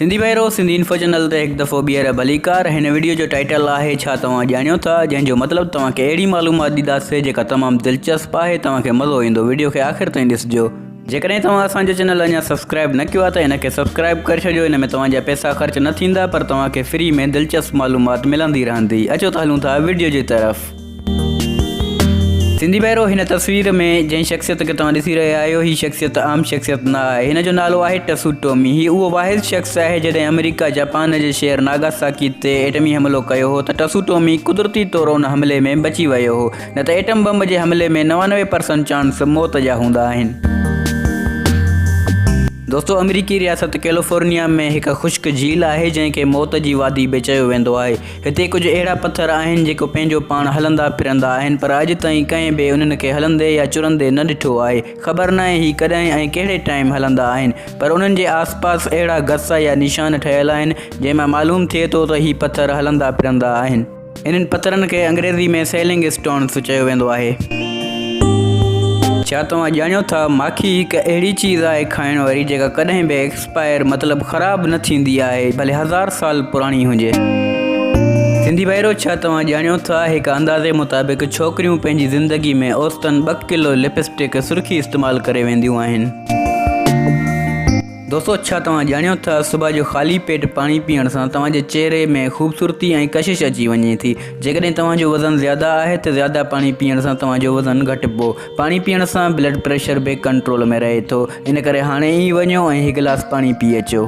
سنڌي ڀائرو Sindhi info channel تي هڪ دفعو ٻيهر ڀليڪار هن وڊيو جو ٽائيٽل آهي ڇا توهان ڄاڻيو ٿا جنهن جو مطلب توهان کي اهڙي معلومات ڏينداسي جيڪا تمام دلچسپ آهي توهان کي مزو ايندو وڊيو کي آخر تائين ڏسجو جيڪڏهن توهان اسان جو چينل اڃا سبسڪرائب نه ڪيو آهي ته ان کي سبسڪرائب ڪري ڇڏيو ان ۾ توهان جا پئسا خرچ نه ٿيندا پر توهان کي فري ۾ دلچسپ معلومات ملندي رهندي اچو ته هلون ٿا وڊيو جي طرف. سنڌي ڀائرو هن تصوير ۾ جنهن شخصيت کي توهان ڏسي رهيا آهيو هي شخصيت عام شخصيت نه آهي هن جو نالو آهي ٽسو ٽومي هي اهو واحد شخص آهي جڏهن آمريڪا جاپان جي شهر ناگاساڪي تي ايٽمي حملو ڪيو هو ته ٽسو ٽومي قدرتي طور ان حملي ۾ بچي ويو هو نه ته ايٽم بم جي حملي ۾ 99 پرسنٽ چانس موت جا هوندا آهن. دوستو آمريڪي رياست ڪيلوفورنيا ۾ هڪ خشڪ جهيل آهي جنهن کي موت جي وادي به چيو ويندو آهي هتي ڪجهه اهڙا پٿر آهن جيڪو پنهنجو پاڻ هلندا ڦرندا آهن پر اڄ تائين ڪنهن به انهن کي هلندي يا چرندي نه ڏٺو آهي. خبر ناهي هي ڪڏهن ۽ ڪهڙي ٽائيم هلندا آهن پر انهن جي آس پاس اهڙا گس يا نشان ٺهيل آهن جنهن مان معلوم ٿئي ٿو ته هي پٿر هلندا ڦرندا آهن. انهن پٿرن کي انگريزي ۾ سيلنگ اسٽونس چيو ويندو آهي. ڇا توهان ڄاڻيو ٿا ماکي هڪ اهڙي چيز آهي کائڻ واري جيڪا ڪڏهن به ايڪسپائر مطلب خراب نه ٿيندي آهي ڀلي هزار سال پراڻي هجي. سنڌي ڀائرو ڇا توهان ڄاڻيو ٿا هڪ اندازي مطابق ڇوڪريون پنهنجي زندگي ۾ اوسطن ٻه ڪلو لپ اسٽڪ سرخي استعمال ڪري وينديون آهن. دوستو ڇا توهان ڄاڻيو ٿا صبح جو خالي پيٽ پاڻي پيئڻ سان توهان جي چهري ۾ خوبصورتي ۽ ڪشش اچي وڃي ٿي جيڪڏهن توهان جو وزن زياده آهي ته زياده پاڻي پيئڻ سان توهان جو وزن گهٽبو. پاڻي پيئڻ سان بلڊ پريشر به ڪنٽرول ۾ رهي ٿو ان ڪري هاڻي ئي وڃو ۽ هڪ گلاس پاڻي پي اچو.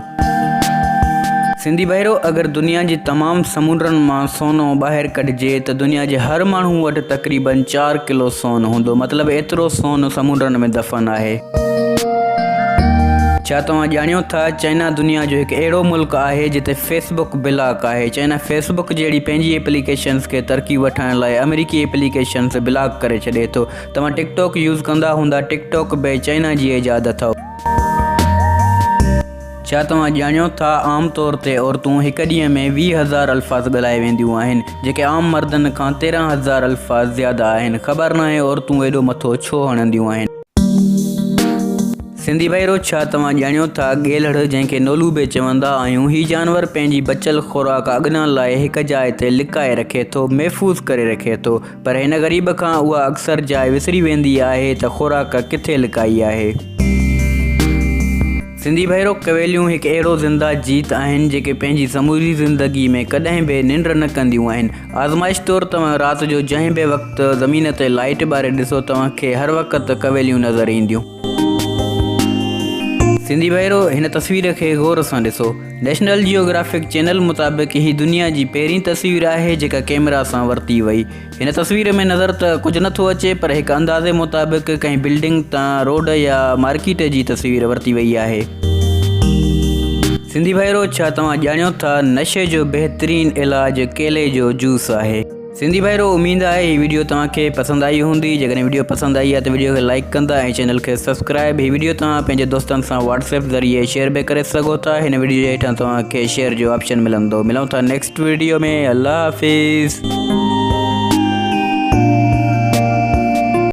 سنڌي ڀائرو اگر دنيا جي تمام سمنڊن مان سونو ٻاهر ڪڍجي ته دنيا جي هر ماڻهو وٽ تقريبن چار ڪلو سون هوندو مطلب ايترو سون سمنڊن ۾ دفن آهي. ڇا توهان ڄاڻيو ٿا چائنا دنيا جو هڪ اهڙو ملڪ آهي جتي فيس بڪ بلاڪ آهي چائنا فيس بڪ جهڙي پنهنجي ايپليڪيشنز کي ترقي وٺائڻ لاء آمريڪي ايپليڪيشنز بلاڪ ڪري ڇڏي ٿو توهان ٽڪ ٽاڪ يوز ڪندا هوندا ٽڪ ٽاڪ به چائنا جي ايجاد اٿئو. ڇا توهان ڄاڻيو ٿا عام طور تي عورتون هڪ ڏينهن ۾ 20,000 الفاظ ڳالهائي وينديون آهن جيڪي عام مردن کان 13,000 الفاظ زياده آهن خبر ناهي عورتون ايڏو مٿو ڇو هڻنديون آهن. سنڌي ڀائرو ڇا توهان ڄاڻيو ٿا ڳيلهڙ جنهن کي نولو به چوندا آهيون هي جانور پنهنجي بچيل خوراڪ اڳنا لاء هڪ جاء تي لڪائي رکي ٿو محفوظ ڪري رکي ٿو پر هن غريب کان اها اڪثر جاء وسري ويندي آهي ته خوراڪ ڪٿي لڪائي آهي. سنڌي ڀائرو ڪويليون هڪ اهڙو زنده جيت آهن جيڪي پنهنجي سموري زندگي ۾ ڪڏهن به ننڊ نه ڪنديون آهن آزمائش طور توهان رات جو جنهن به وقت زمين تي لائيٽ ٻاري ڏسو توهان کي هر وقت ڪويليون نظر اينديون. سنڌي ڀائرو هن تصوير کي غور سان ڏسو. نيشنل جيوگرافڪ چينل مطابق هي دنيا جي پهرين تصوير آهي جيڪا ڪيمرا سان ورتي وئي. هن تصوير ۾ نظر ته ڪجهه نه ٿو اچي پر هڪ اندازي مطابق ڪنهن بلڊنگ تان روڊ يا مارڪيٽ جي تصوير ورتي وئي آهي. سنڌي ڀائرو ڇا توهان ڄاڻيو ٿا نشي جو بهترين علاج ڪيلي جو جوس آهي. سنڌي ڀائرو اميد آهي هي وڊيو توهان کي پسند آئي هوندي جيڪڏهن وڊيو پسند آئي آهي ته وڊيو کي لائيڪ ڪندا ۽ چينل کي سبسڪرائب هي وڊيو توهان پنهنجي دوستن سان واٽس ايپ ذريعي شيئر به ڪري سگهو ٿا هن وڊيو جي هيٺان توهان کي شيئر جو آپشن ملندو ملون ٿا نيڪسٽ وڊيو ۾ الله حافظ.